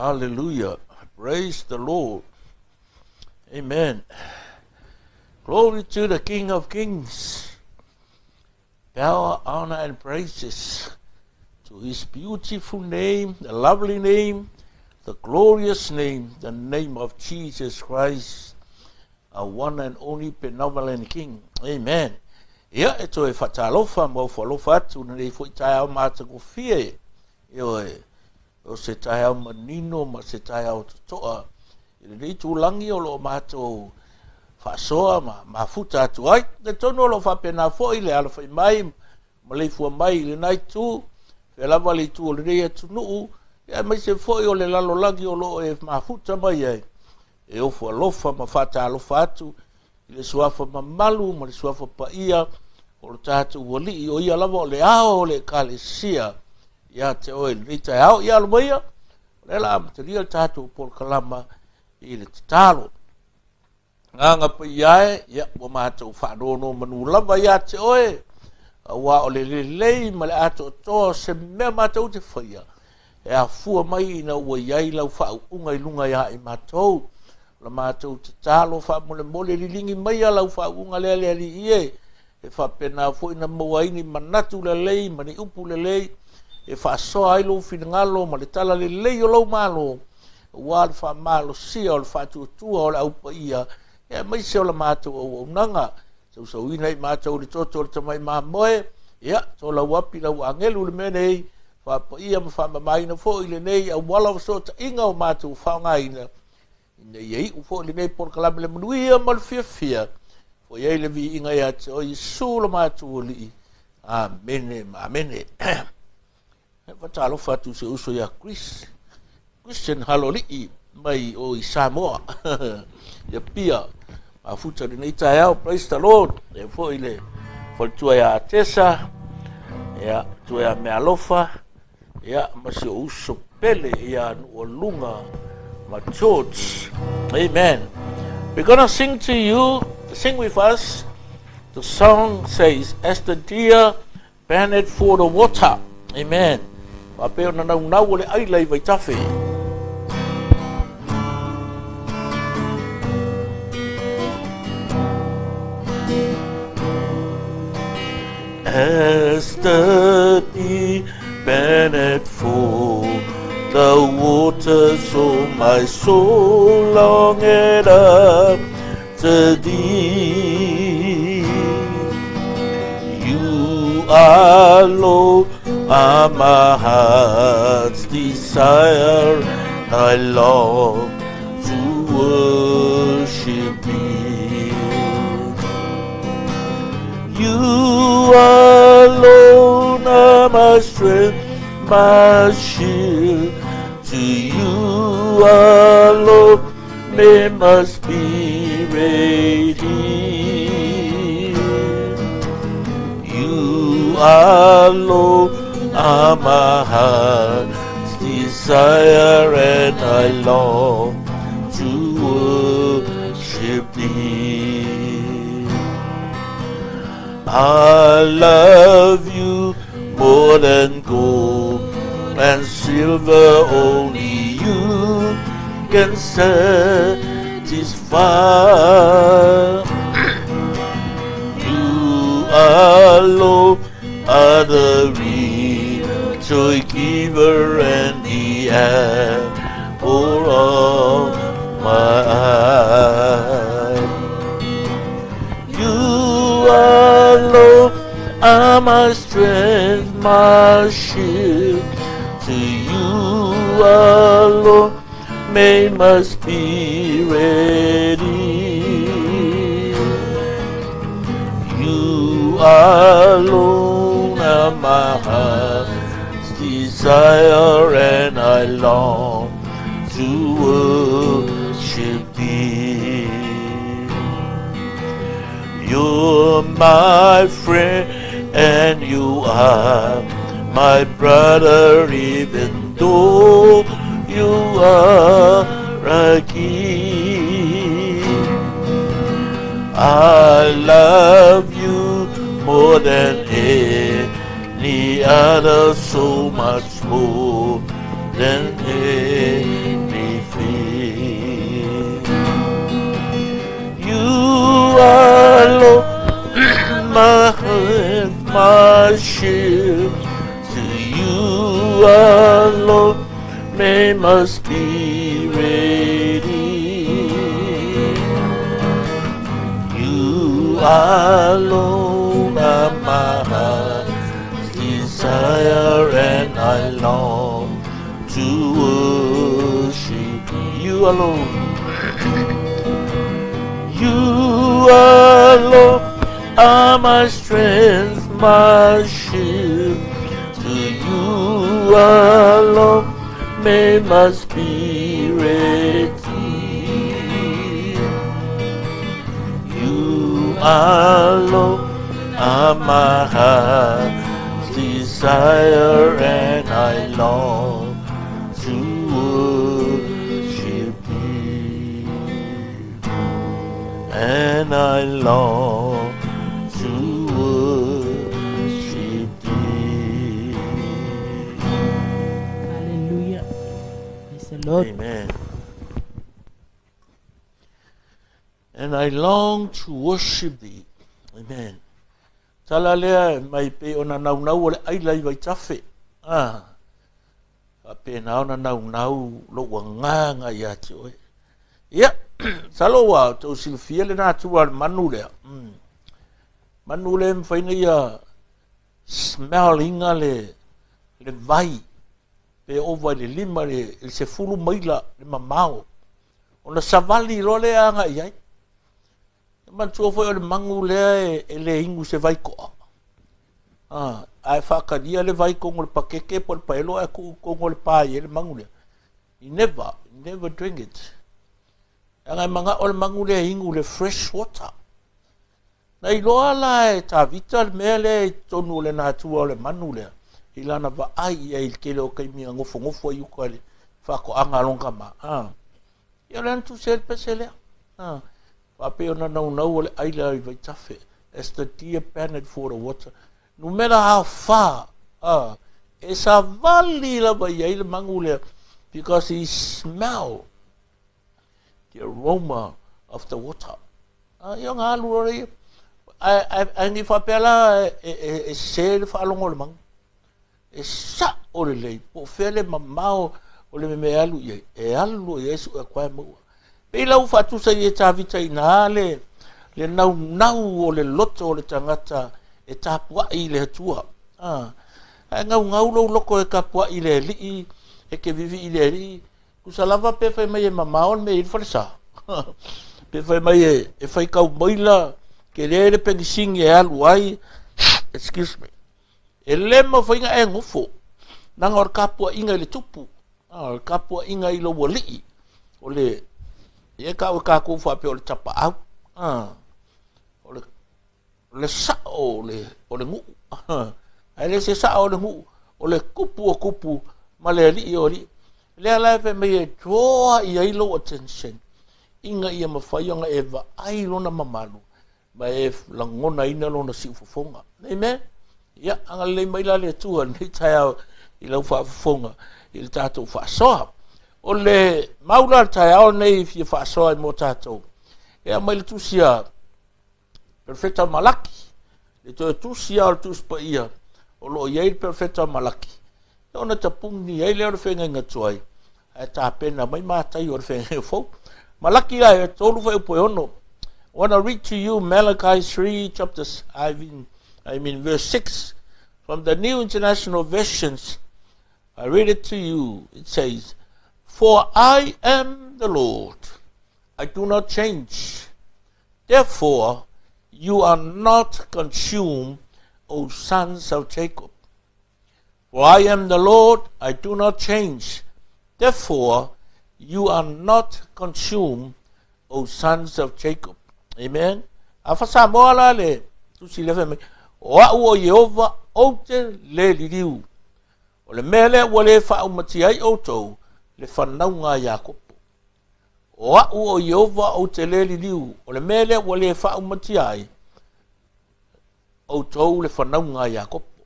Hallelujah. Praise the Lord. Amen. Glory to the King of Kings. Power, honor, and praises to his beautiful name, the lovely name, the glorious name, the name of Jesus Christ, our one and only benevolent King. Amen. Ia, e toe faatalofa ma ofo alofa atu lenei foi taeao matagofie. Ioe, o se taeao manino ma se taeao totoa i lenei tūlagi o lo o matou faasoa ma mafuta atu ai. Talitonu o lo o faapena foi le alafai mai ma leifua mai i lena itu, fea lava le itu o lenei atunuu, aemaise foi o le lalolagi o lo o e mafuta mai ai, e ofo alofa ma faatalofa atu i le suafa mamalu ma le suafa paia o lo tatou Alii, o ia lava o le ao o le Ekalesia ia te oe i lenei taeao. Ia alo maia, o lea o le a amatalia le tatou polokalama i le tatalo. Agaga Paia e, ia, ua matou faanonomanu lava ia te oe, aua o le lelei ma le atoatoa o se mea matou te faia, e afua mai ina ua i ai lau faauuga i luga ia i matou. O la matou tatalo faamolemole, liligi maia lau faauuga lea le Alii e, e faapena foi na maua ai ni manatu lelei ma ni upu lelei e faasoa ai lou finagalo ma le tala lelei o lou Malo, aua le faamalosia o le faatuatua o le au paia, aemaise o la matou auaunaga. Sausauina i matou i le toto o le tamai mamoe, ia, tolau api lau agelu le mea nei, faapaia ma faamamaina foi lenei auala o fesootaiga o matou faaaogaina, ina ia iu foi lenei polokalame le manuia ma le fiafia, foi ai le viiga ia te oe Iesu lo matou Alii. Amene ma amene. E faatalofa atu i si uso ia Chris, Christian Halolii mai o i Samoa. Ia pia, mafuta lenei taeao, praise the Lord. E foi le faletua ia Atesa, ia tua ia Mealofa, ia ma si o uso pele ia Nuualuga ma George. Amen. We're gonna sing to you, sing with us. The song says, As the deer panteth for the water. Amen. Faapea ona naunau o le aila i vaitafe. As the deer panteth for the water, so my soul longeth after thee. You alone are my heart's desire, I long to worship thee. You alone are my strength, my shield. To you alone may my spirit yield. You alone are my heart's desire, and I long to worship thee. I love you more than gold and silver, only you can satisfy. You alone are the real joy giver and the apple of my eye. You alone are my strength, my shield. To you alone may my spirit yield. You alone are my heart's desire, and I long to worship thee. You're my friend, and you are my brother, even though you are a king. I love you more than any other, so much more than anything. alone, my my shield. To you alone may my spirit yield. You alone are my heart's desire, and I long to worship you alone. You alone are my strength, my shield. To you alone may my spirit yield. You alone are my heart's desire, and I long to worship thee. And I long to worship thee. Hallelujah. Praise the Lord. Amen. And I long to worship thee. Amen. Tala lea mai pe ona naunau o le aila i vaitafe. Ah. Faapena ona naunau lou agaga ia te oe. Ia, masalo ua outou silafia le natura o le manu lea. Manu lea e mafai ona ia smell ina le, le vai pe ova i le 5 i le 10 maila le mamao. Ona savali loa lea agai i ai. E manatua foi o le manu lea e le inu se vai koa. Ae faatalia le vai i totonu o le pakeke po o le paelo ae tuu i totonu o le pa i ai le manu lea. He never, never drink it. Leaga e manao le manu lea e inu le fresh water. Na iloa la e Tavita le mea lea i totonu o le natura o le manu lea, i lana vaai i ai i le tele o taimi na nofonofo ai uta i le faatoaga a lona tama. Ia o lea na tusi ai le pese lea. Faapei ona naunau o le aila i vaitafe, as the deer panted for the water. Numera aofa, e savali lava i ai le manu lea, because he smell the aroma of the water. Ia ona alu loa lea. Ae ne i faapea la e sese le faalogo o le manu. E sa'o lelei, po o fea le mamao o le mea e alu i ai, e alu i ai su'e atu lava e maua. Pei la ua faatusa i e Tavita i ina le, le naunau o le loto o le tagata e tapua'i i le Atua. A, ae naunau lou loto e tapua'i i le Alii, e te vivii i le Alii, tusa lava pe fai mai e mamao le mea e i ai le falesa. Pe fai mai e faitau maila, tele le penisini e alu ai, excuse me, E le mafai ona e nofo, leaga o le tapuaiga i le tupu, o le tapuaiga i lou alii, o le, e tau e tatou faapea o le tapaau, o le, le sao o le, o le nuu, ae le se sao o le nuu, o le tupu o tupu ma le alii o alii. Lea la e fai mai e draw i ai lou attention, ina ia mafai ona e vaai lona mamalu, ma e lagonaina lona siufofoga. Amen. Ia, agalelei mai la le Atua i lenei taeao i lau faafofoga i le tatou faasoa. O le mau la le taeao nei fia faasoa i mo tatou. E aumai le tusi a Perfeta Malaki, le toe tusi a o le tusi paia o lo o i ai le Perfeta Malaki. Ona tapuni ai lea o le feagaiga tuai, ae tapena mai matai o le feagaiga fou. Malaki la e 3 fuaiupu e 6. I want to read to you Malachi 3 chapters, I mean, I mean verse 6 from the New International Versions. I read it to you. It says, For I am the Lord. I do not change. Therefore, you are not consumed, O sons of Jacob. For I am the Lord, I do not change. Therefore, you are not consumed, O sons of Jacob. Amen. A fa-Samoa la le tusi lea fai mai, O au o Ieova, ou te le liliu. O le mea lea ua le faaumatia ai outou le fanauga a Iakopo. O au o Ieova, ou te le liliu. O le mea lea ua le faaumatia ai outou le fanauga a Iakopo.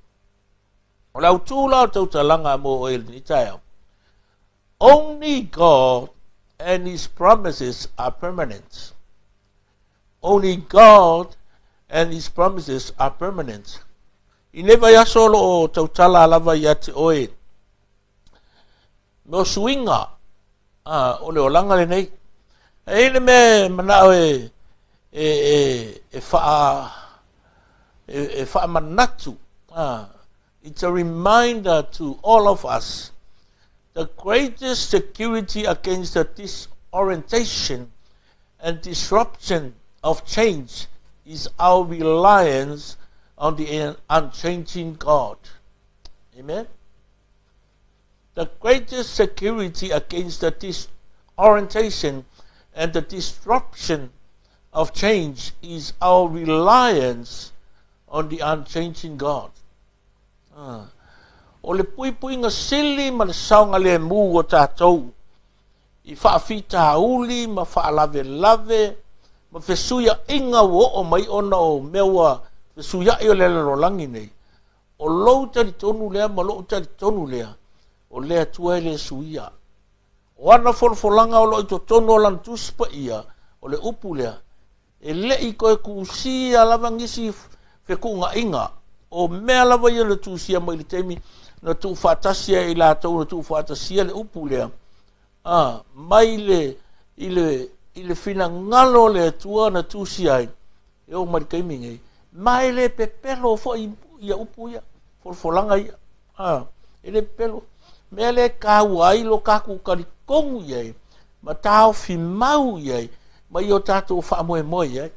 O le autū la o le tautalaga mo oe i lenei taeao, Only God and His promises are permanent. Only God and His promises are permanent. I nei vaiaso o lo o tautala lava ia te oe me o suiga a, o le olaga lenei. E i ai le mea e manao e, e, e, e, faa, e, e faamanatu. A, it's a reminder to all of us the greatest security against the disorientation and disruption of change is our reliance on the unchanging God. Amen. The greatest security against the disorientation and the disruption of change is our reliance on the unchanging God. Ah. O le puipuiga sili ma le saogalemu o tatou i faafitauli ma faalavelave ma fesuiaiga ua oo mai ona o mea ua fesuiai o le lalolagi nei, o lou talitonu lea ma lou talitonu lea, o le Atua e le suia. O ana folafolaga o lo o i totonu o Lana Tusi Paia, o le upu lea, e le i toe tusia lava nisi fetuunaiga, o mea lava ia na tusia mai le taimi na tuufaatasi ai i latou na tuufaatasia le upu lea, a, mai le, i le, i le finagalo o le Atua na tusia ai, e oo mai le taimi nei, ma e le pepelo foi ia upu ia, folafolaga ia, a, e le pepelo. Mea lea e taua ai lo tatou talitonu i ai, ma taofi mau i ai, ma i o tatou faamoemoe i ai.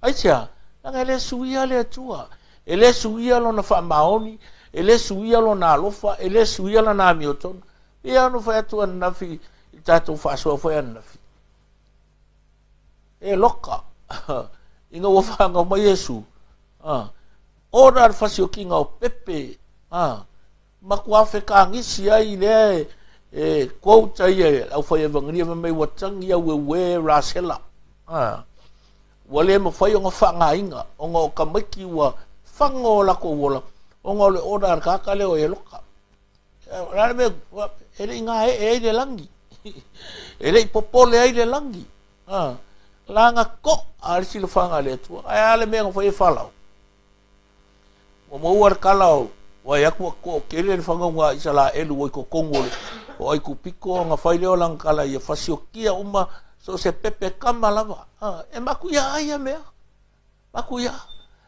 Aisea? Leaga e le suia le Atua. E le suia lona faamaoni, e le suia lona alofa, e le suia lana amiotonu. Ia ona fai atu ananafi i tatou faasoa foi ananafi. E loka, ina ua fanau mai Iesu, ona le fasiokiga o pepe, matua fekagisi ai lea e quote ai e le aufai evangelia fai mai ua tagi aueue Rasela. Ua le mafai ona faaaogaina ona o tamaiti ua faga o latou ola ona o le order a le tagata lea o Eloka. O le a le mea, e le i gaee ai le lagi. E le i popole ai le lagi. Laga to'a le silafaga a le Atua. Ae a le mea na fai e Farao? Ua maua le tala o vaai atu ua toatele le fanauga a Isaraelu ua i totonu o le o Aikupito ona fai lea o lana tala ia fasiokia uma so o se pepe kama lava. E matuia ai ia mea. Matuia.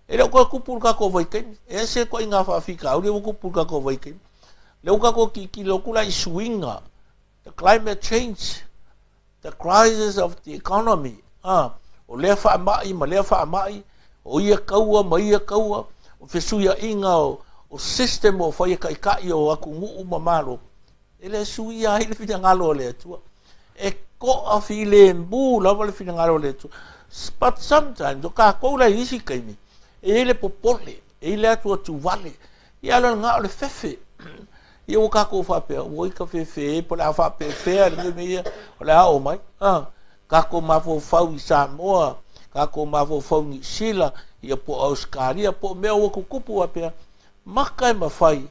E le o toe tupu i le tatou vaitaimi. E ese ituaiga faafitauli ua tupu i le tatou vaitaimi. Lea ua tatou tilotilo atu la i suiga, the climate change, the crisis of the economy, a, o lea faamai ma lea faamai, o ia kaua ma ia kaua, o fesuiaiga o, o system o fai e taitai o atunuu ma malo, e le suia ai le finagalo o le Atua. E toafilemu lava le finagalo o le Atua. But sometimes, o tatou la i isi taimi, e i ai le popole, e i ai le atuatuvale, ia ala lena o le fefe. Ia ua tatou faapea, oi ka fefe e, po o le a faapefea le mea ia, o le a oo mai. Ah, tatou mafaufau i Samoa, tatou mafaufau i Niu Sila, ia po o Ausetalia, po o mea ua tutupu faapea, maka e mafai.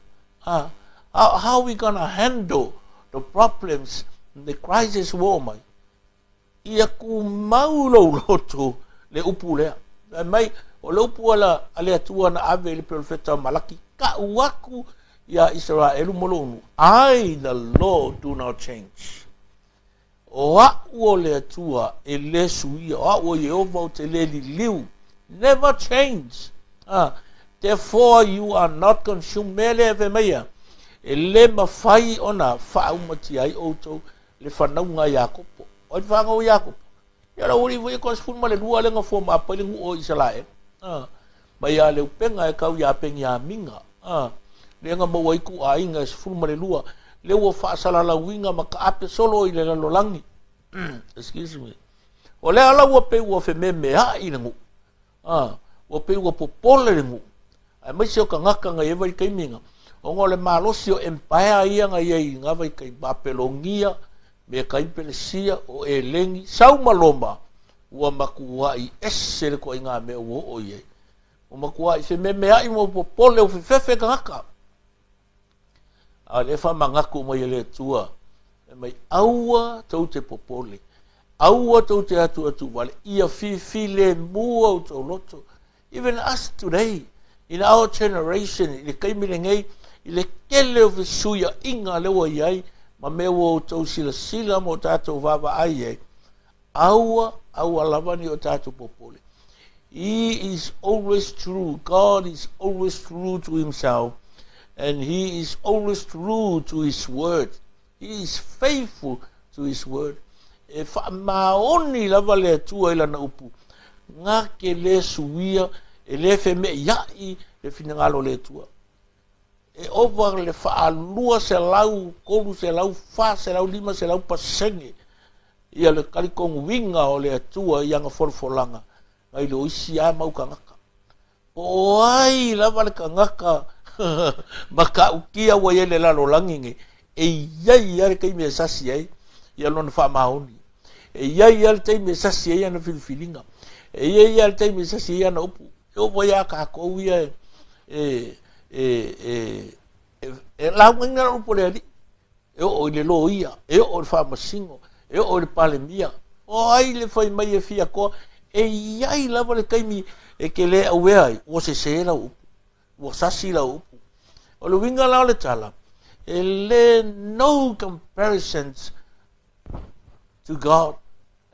Ah, how we gonna handle the problems, the crisis ua oo mai? Ia tumau lou loto le upu lea. Fai mai, o le upu a le Atua na ave i le perofeta o Malaki, Tau atu iā Isaraelu ma lou nuu, I, the Lord, do not change. O a'u o le Atua e lē suia, o a'u o Ieova ou te lē liliu. Never change. Ah, therefore you are not consumed. Mea lea e fai mai ia, e lē mafai ona faaumatia ai outou le fanauga a Iakopo. O ai le fanau a Iakopo? Ia le aualii foi e toasefulumalelua lea na fua maapa ai le nuu o Isaraelu. A, mai ia Leupega e tau iā Peniamina. A, lea na maua ai ituaiga e 12, lea ua faasalalauina ma taape solo i le lalolagi. Excuse me. O lea la ua pei ua fememeai le nuu. A, ua pei ua popole le nuu, aemaise o tagata na i ai vaitaimi na, ona o le malosi o empire ia na i ai i na vaitaimi, Papelonia, Mekai Pelesia, o Eleni, sau ma Roma, ua matuai ese le ituaiga mea ua oo i ai. Ua matuai fememeai ma ua popole, ua fefefe tagata. A o lea e faamanatu mai e le Atua, fai mai, Aua tou te popole. Aua tou te atuatu vale, ia fifilemu outou loto. Even us today, in our generation, i le taimi lenei, i le tele o fesuiaiga lea ua i ai, ma mea ua outou silasila ma o tatou vaavaai i ai, aua, aua lava ne i o tatou popole. He is always true. God is always true to himself. And he is always true to his word. He is faithful to his word. E faamaoni lava le Atua i lana upu. Na te le suia, e le feme'ia'i le finagalo o le Atua. E ova le faalua selau, 300, 400, 500% ia le talitonuina o le Atua i ana folafolaga nai lo isi lava mau tagata. Po o ai lava le tagata matautia ua i ai i le lalolagi nei, e i ai lava le taimi e sasi ai ia lona faamaoni. E i ai lava le taimi e sasi ai ana filifiliga. E i ai lava le taimi e sasi ai ana upu. E oo foi ia tatou ia e laugaina le upu a le Alii. E oo i le loia, e oo i le faamasino, e oo i le Palemia. O ai le fai mai e fia toa, e i ai lava le taimi e te le auea ai, ua sesē lau upu, ua sasi lau upu. O le uiga la o le tala, e le no comparisons to God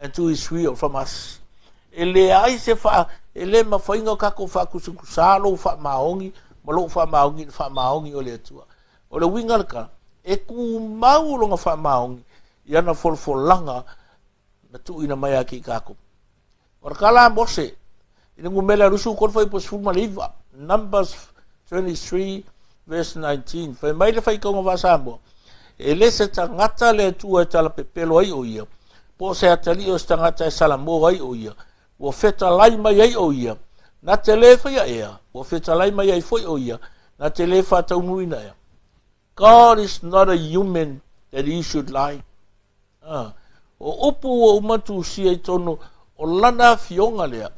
and to his will from us. E leai se faa, e le mafai ona tatou faakusakusā lou faamaoni ma lou faamaoni i le faamaoni o le Atua. O le uiga o le tala, e tumau lona faamaoni i ana folafolaga na tuuina mai ia te i tatou. O le tala a Mose i le numera 23 fuaiupu 19, Numbers 23 verse 19, fai mai le faitauga faa-Samoa, E le se tagata le Atua e talapepelo ai o ia, po o se atalii o se tagata e salamo ai o ia, ua fetalai mai ai o ia, na te lē faia ea, ua fetalai mai ai foi o ia, na te lē faataunuuina ea. God is not a human that he should lie. O upu ua uma tusia i totonu o lana afioga lea,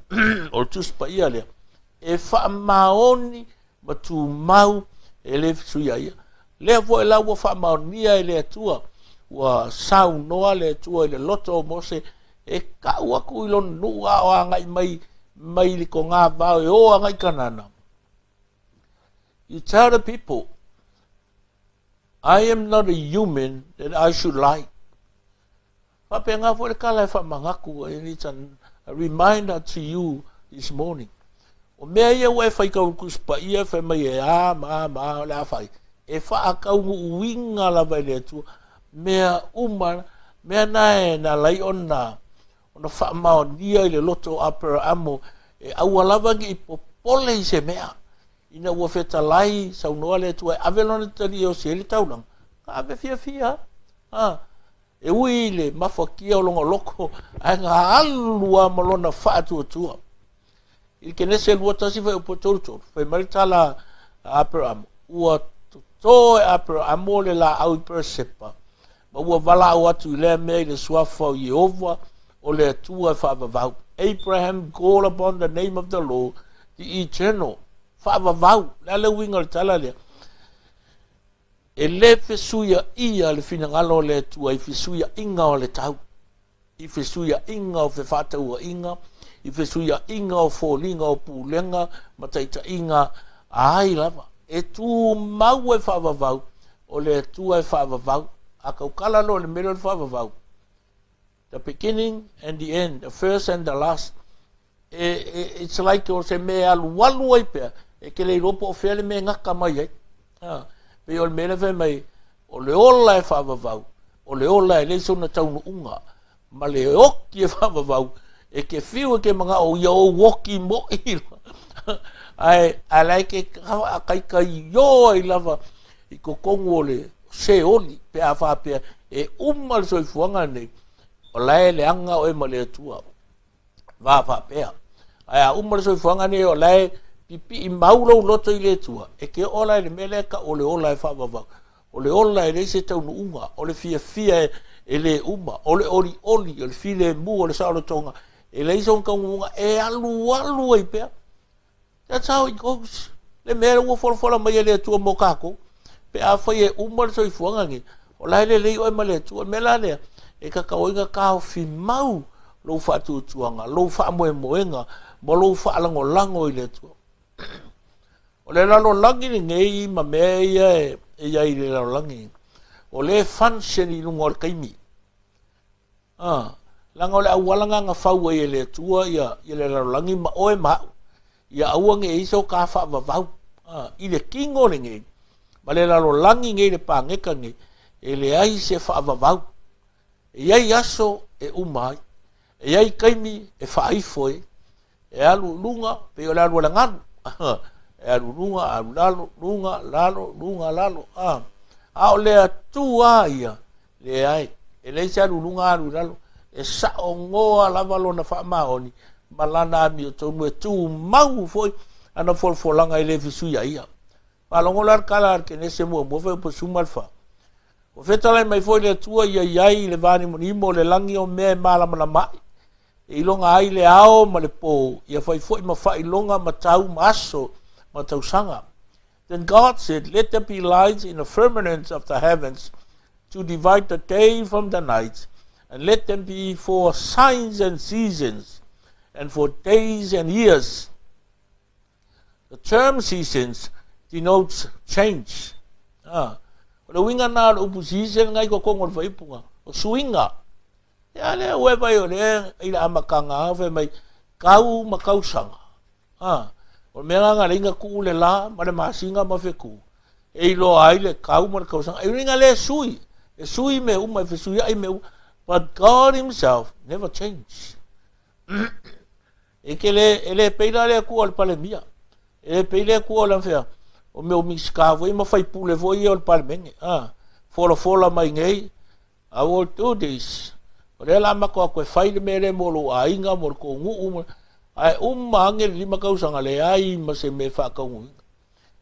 o le Tusi Paia lea, e faamaoni ma tumau e le fesuiaia. Lea foi la ua faamaonia e le Atua, ua saunoa le Atua i le loto o Mose e ka'u atu i lona nuu a o agai mai mai le togavao e o agai i Kanana. You tell the people, I am not a human that I should lie. Faapena foi le tala e faamanatu, and it's a reminder to you this morning. O mea ia ua e faitau i le Tusi Paia fai mai e a ma a ma a o le a fai, e faataunuuina lava e le Atua mea uma, mea na e na ala ai ona ona faamaonia i le loto o Aperaamo e aua lava ne i popole i se mea. Ina ua fetalai, saunoa le Atua e ave lona atalii e osi ai le taulaga, na ave fiafia lava. E ui i le mafatia o lona loto, ae na alu lava ma lona faatuatua. I le Kenese 21 fuaiupu 33, fai mai le tala a Aperaamo, ua toto e Aperaamo le laau i Peresepa, ma ua valaau atu i lea mea i le suafa o Ieova o le Atua e faavavau. Abraham called upon the name of the Lord, the Eternal. Faavavau. O le a le uiga o le tala lea? E le fesuiaia le finagalo o le Atua i fesuiaiga o le tau, i fesuiaiga o fefaatauaiga, i fesuiaiga o foliga o pulega ma taitaiga a ai lava. E tumau e faavavau, o le Atua e faavavau. A tautala loa i le mea lea o le faavavau, the beginning and the end, the first and the last, e, e, it's like o se mea e alualu ai pea, e te le iloa po o fea le mea e gata mai ai. Ha, pei o le mea lea fai mai, o le ola e faavavau, o le ola e leai sona taunuuga, ma le oki e faavavau, e te fiu e te mana'o ia ou oki mo'i ae ae la e te faataitaiō ai lava i totonu o le seoli pe a faapea e uma le soifuaga lenei, o la e leaga oe ma le Atua va faapea. Ae a uma le soifuaga lenei o la e pipii mau lou loto i le Atua, e te oo la i le mea lea e tau o le ola e faavavau. O le ola e leai se taunuuga, o le fiafia e le uma, o le olioli, o le filemu, o le saolotoga, e leai sona taunuuga, e alualu ai pea. That's how it goes. Le mea ua folafola mai e le Atua mo kākou, pe afai e uma le soifuaga lenei, o la e lelei oe ma le Atua. O le mea la lea, E tatau ai ona taofimau lou faatuatuaga, lou faamoemoega ma lou faalagolago i le Atua. O le lalolagi lenei ma mea ia e i ai i le lalolagi, o lea e function i luga o le taimi. A, leaga o le auala lena na fau ai e le Atua ia, ia le lalolagi ma oe ma au, ia aua ne i i ai so ta faavavau. A, i le tino lenei, ma le lalolagi nei, le paneta nei, e leai se faavavau. E i ai aso e uma ai, e i ai taimi e faaifo ai, e alu i luga, pei o le alu a le galu, e alu i luga, alu i lalo, luga, lalo, luga, lalo, a. A o le Atua lava ia, leai, e leai se alu i luga alu i lalo, e saogoa lava lona faamaoni ma lana amiotonu e tumau foi ana folafolaga e le fesuiaia. Faalogo la le tala a le Kenese muamua fai upu 14. Ua fetalai mai foi le Atua ia i ai i le vanimonimo o le lagi o mea e malamalamaai, e iloga ai le ao ma le po, ia fai foi ma faailoga ma tau ma aso ma tausaga. Then God said, Let there be lights in the firmament of the heavens to divide the day from the night, and let them be for signs and seasons, and for days and years. The term seasons denotes change. Ah, o le uiga na o le upu season ngai totonu o le faaiupuga, o suiga. Ia lea ua e vai o lea i le amataga fai mai kau ma tausaga. Ah, o le mea lena na alai na tuu le la ma le masina ma fetu e iloa ai le kau ma le tausaga. E uiga lea e sui, e sui mea uma, e fesuiai mea uma. But God himself never change. E ke le, e le pei la le Atua o le Palemia. E le pei le Atua o le fea, o mea o Minisita foi ma faipule foi ia o le Palemene. Ah, folafola mai nei, I will do this. O lea la matou atu e fai le mea lea mo lou aiga, mo le tou nuu, ae uma ane le 5 tausaga leai ma se mea e faataunuuina.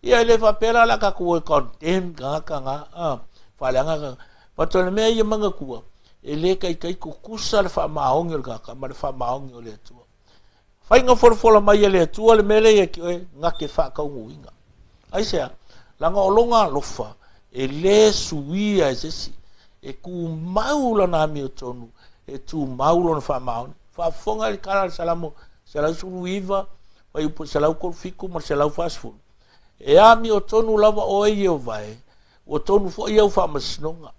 Ia e le faapea la o le a tatou o e condemn tagata na, a, faaleaga tagata. But o le mea ia manatua, e le taitai tutusa le faamaoni o le tagata ma le faamaoni o le Atua. Faiga folafola mai e le Atua le mea lea ia te oe, na te faataunuuina. Aisea? Leaga o lona alofa e le suia e se isi. E tumau lana amiotonu, e tumau lona faamaoni. Faafofoga i le tala a le Salamo 119, fuaiupu 137 ma le 140. E amiotonu lava oe Ieova e, ua tonu foi au faamasinoga.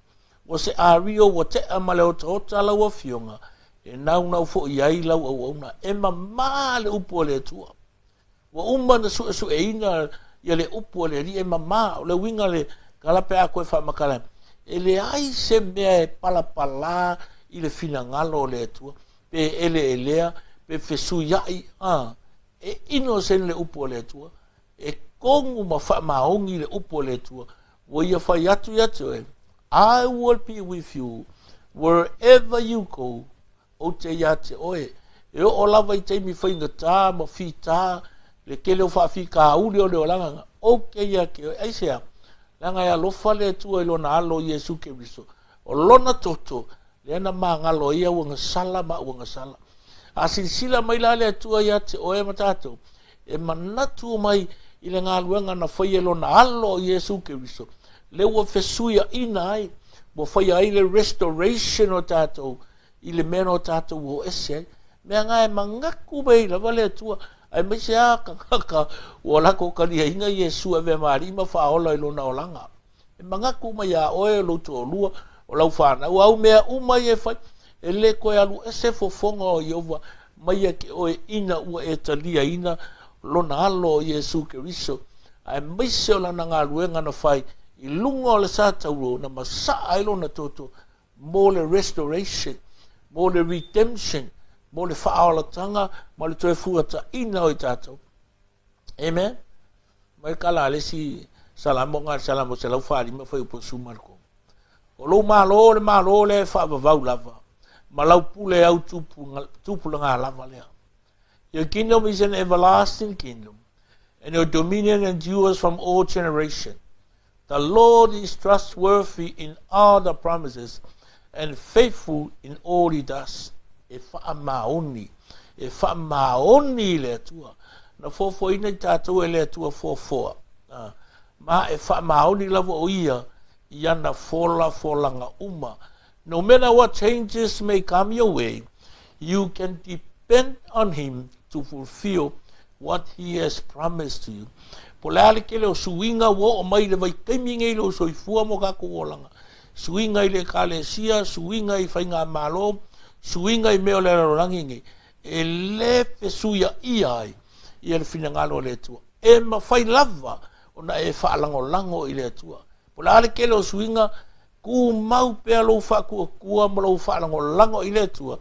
Ua se ario ua tea ma le otaota lau afioga, e naunau foi ai lau auauna. E mamā le upu a le Atua. Ua uma ona suesueina ia le upu a le Alii, e mamā. O le uiga le tala pe a toe faamatala, e leai se mea e palapalā i le finagalo o le Atua, pe eleelea, pe fesuiai, a, e innocent le upu a le Atua, e tonu ma faamaoni le upu a le Atua, ua ia fai atu ia te oe, I will be with you wherever you go, ou te ia te oe. E oo lava i taimi faigata ma fita le tele o faafitauli o le olaga, ou te ia te oe. Aisea? Leaga e alofa le Atua i lona Alo Iesu Keriso. O lona toto, lea na magalo ai au agasala ma au agasala. A silasila mai la le Atua ia te oe ma tatou, e manatu mai i le galuega na faia e lona Alo o Iesu Keriso, lea ua fesuiaina ai, ua faia ai le restoration o tatou i le mea na o tatou o ese ai. Mea na e manatu mai lava le Atua, aemaise lava tagata ua latou taliaina Iesu e avea ma Alii ma Faaola i lona olaga. E manatu mai iā oe, o lou toalua, o lau fanau, āu mea uma ia e fai, e lē toe alu ese fofoga o Ieova mai ia te oe ina ua e taliaina lona Alo o Iesu Keriso, aemaise o lana galuega na fai i luga o le sa tauro na masaa ai lona toto mo le restoration, mo le redemption, mo le faaolataga ma le toe fuataina o i tatou. Amen. Mai kala a le isi Salamo na le Salamo 145 fuaiupu 13. O lou Malo o le Malo lea e faavavau lava, ma lau pule au tupulaga lava lea. Your kingdom is an everlasting kingdom, and your dominion endures from all generation. The Lord is trustworthy in all the promises and faithful in all he does. E faamaoni, e faamaoni i le Atua. Na foafoaina i tatou e le Atua foafoa. Ma e faamaoni lava o ia i ana folafolaga uma. No matter what changes may come your way, you can depend on Him to fulfill what He has promised to you. Po o le a le tele o suiga ua oo mai i le vaitaimi nei i lou soifua ma o tatou olaga, suiga i le Ekalesia, suiga i faigamalo, suiga i mea o le lalolagi nei, e le fesuiaia ai ia le finagalo o le Atua. E mafai lava ona e faalagolago i le Atua. Po o le a le tele o suiga, tumau pea lou faatuatua ma lou faalagolago i le Atua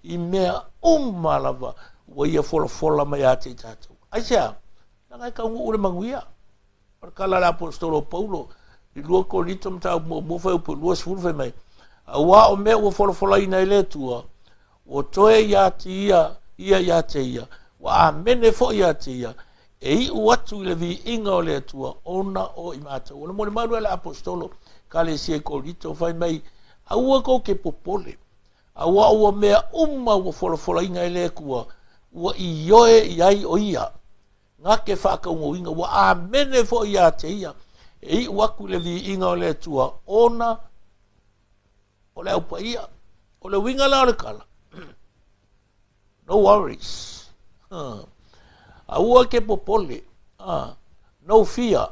i mea uma lava ua Ia folafola mai ia te i tatou. Aisea? Leaga e taunuu le manuia. O le tala a le Aposetolo o Paulo i 2 Korinito mataupu muamua fuaiupu 20 fai mai, Auā o mea ua folafolaina e le Atua, ua toe ia te ia, ia ia te ia, ua amene foi ia te ia, e iu atu i le viiga o le Atua ona o i matou. O le molimau lea a le Aposetolo Ekalesia i Korinito fai mai, Aua tou te popole, auā ua mea uma ua folafolaina e le Atua, ua ioe i ai o ia. Na te faataunuuina, ua amene foi ia te ia, e iu atu i le viiga o le Atua ona o le Au Paia. O le uiga la o le tala, no worries. Huh. Aua ke popole. No fear.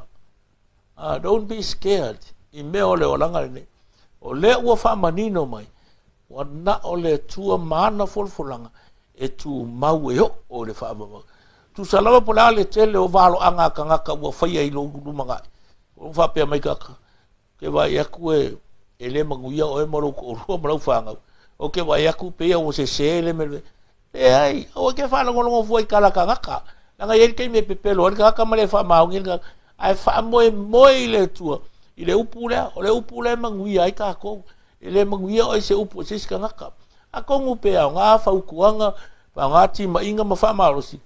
Don't be scared i mea o le olaga lenei. O lea ua faamanino mai, ua na o le Atua ma ana folafolaga e tumau e oo i le faavavau. Tusa lava po o le a le tele o valoaga a tagata ua faia i lou lumanai, ua faapea mai tagata, Ou te vaai atu e, e le manuia oe ma lou toalua ma lau fanau. Ou te vaai atu pei ua sese le mea. Leai, aua e te faalogologo fua i tala tagata. Leaga e i ai le taimi e pepelo ai le tagata ma le faamaoni le tagata. Ae faamoemoe i le Atua i le upu lea. O le upu lea e manuia ai tatou. E le manuia oe i se upu a se isi tagata. Atonu pe aoga fautuaga, aoga timaiga ma faamalosi.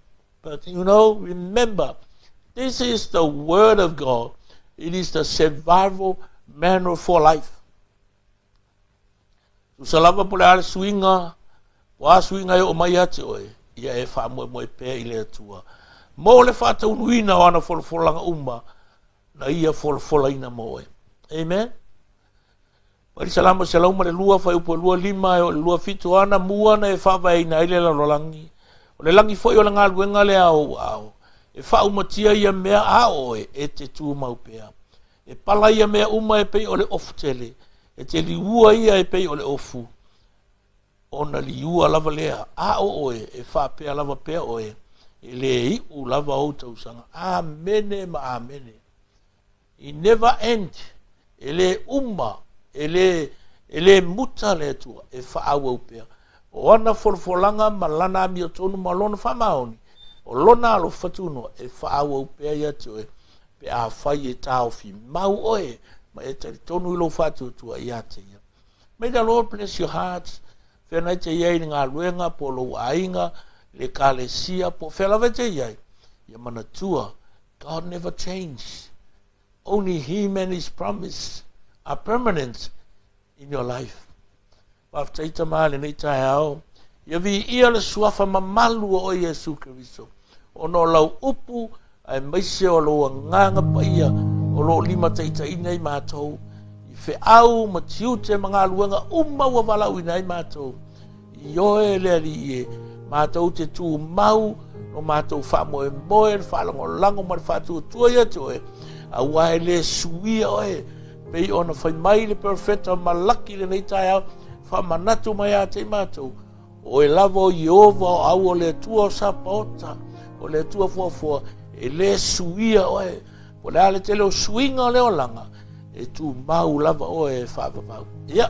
But you know, remember, this is the word of God. It is the survival manual for life. Tusa lava po le a le suiga, po a suiga e oo mai ia te oe, ia e faamoemoe pea i le Atua. Mo le faataunuuina o ana folafolaga uma, na ia folafolaina mo oe. Amen. Mai le Salamo 102, fuaiupu e 25 e oo i le 27, Ana mua na e faavaeina ai le lalolagi, o le lagi foi o le galuega lea a ou aao, e faaumatia ia mea a oe e te tumau pea. E pala ia mea uma e pei o le ofu tele, e te liua ia e pei o le ofu, ona liua lava lea, a o oe, e faapea lava pea oe, e le iu lava ou tausaga. Amene ma amene. It never end, e le uma, e le, e le muta le Atua, e faaauau pea. O ana folafolaga ma lana amiotonu ma lona faamaoni, o lona alofa tunoa, e faaauau pea ia te oe, pe afai e taofi mau oe ma e talitonu i lou faatuatua ia te ia. May the Lord bless your hearts. Fea na e te i ai i le galuega, po o lou aiga, le ekalesia, po o fea lava e te i ai, ia manatua, God never change. Only Him and His promise are permanent in your life. Faafetai Tama i lenei taeao. Ia viia le suafa mamalu o oe Iesu Keriso, ona o lau upu aemaise o lou agaga paia o lo o limataitaiina ai matou i feau ma tiute ma galuega uma ua valaauina ai matou. Ioe le Alii e, matou te tumau lo matou faamoemoe, le faalagolago ma le faatuatua ia te oe, auā e le suia oe, pei ona fai mai le perofeta Malaki i lenei taeao, faamanatu mai ia te i matou, o oe lava o Ieova o au o le Atua o Sapaota, o le Atua foafoa, e le suia oe. Po o le a le tele o suiga o le olaga, e tumau lava oe e faavavau. Ia,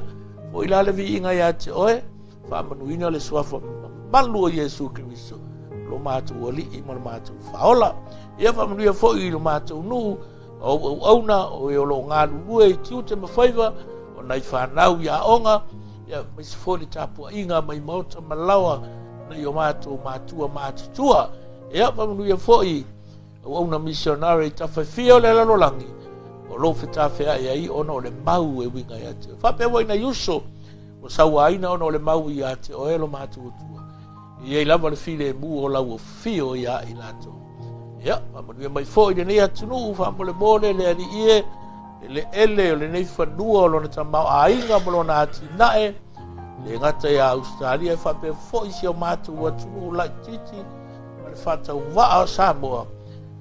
foi la le viiga ia te oe, faamanuina le suafa mamalu o Iesu Keriso, lo matou Alii ma lo matou Faaola. Ia, faamanuia foi i lo matou nuu, o ou auauna, o e o lo o galulue i tiute ma faiva, o nai fanau i aoga, ia, aemaise foi le tapuaiga mai maota ma laoa nai o matou matua matutua. Ia, faamanuia foi Auauna misionare i tafa e fia o le lalolagi, o lo o fetafea'i ai ona o le mau e uiga ia te oe. Faapea foi nai uso ua sauaina ona o le mau ia te oe lo matou Atua. E i ai lava le filemu o lau afio ia i latou. Ia, faamanuia mai foi i lenei atunuu, faamolemole le Alii e, Eleele o lenei fanua o lona tamaoaiga ma lona atinae, le gata ia Ausetalia e faapea foi si o matou atunuu laitiiti ma le faatauvaa o Samoa,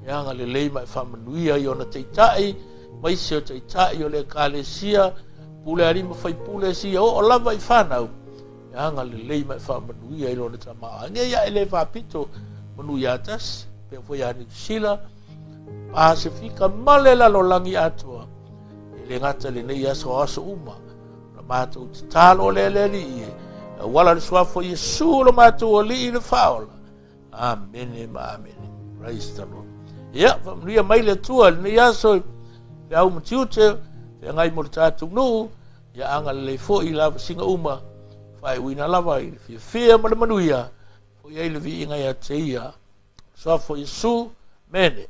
e agalelei ma e faamanuia i ona taitai, aemaise o taitai o le Ekalesia, pule alii ma faipule, seia oo lava i fanau, e agalelei ma e faamanuia i lona tamaoaiga. Ia e le faapito manu ia tasi, pea foi ia Niu Sila, Pasefika ma le lalolagi atoa, e le gata i lenei aso o aso uma, na matou tatalo lea le Alii e, auala le suafa o Iesu lo matou Alii le Faaola. Amene ma amene. Praise the Lord. Ia, faamanuia mai le Atua i lenei aso i feau ma tiute, feagai mo le tatou nuu, ia agalelei foi i lavasiga uma, faaiuina lava i le fiafia ma le manuia, foi ai le viiga ia te ia. Suafa o Iesu, Amene.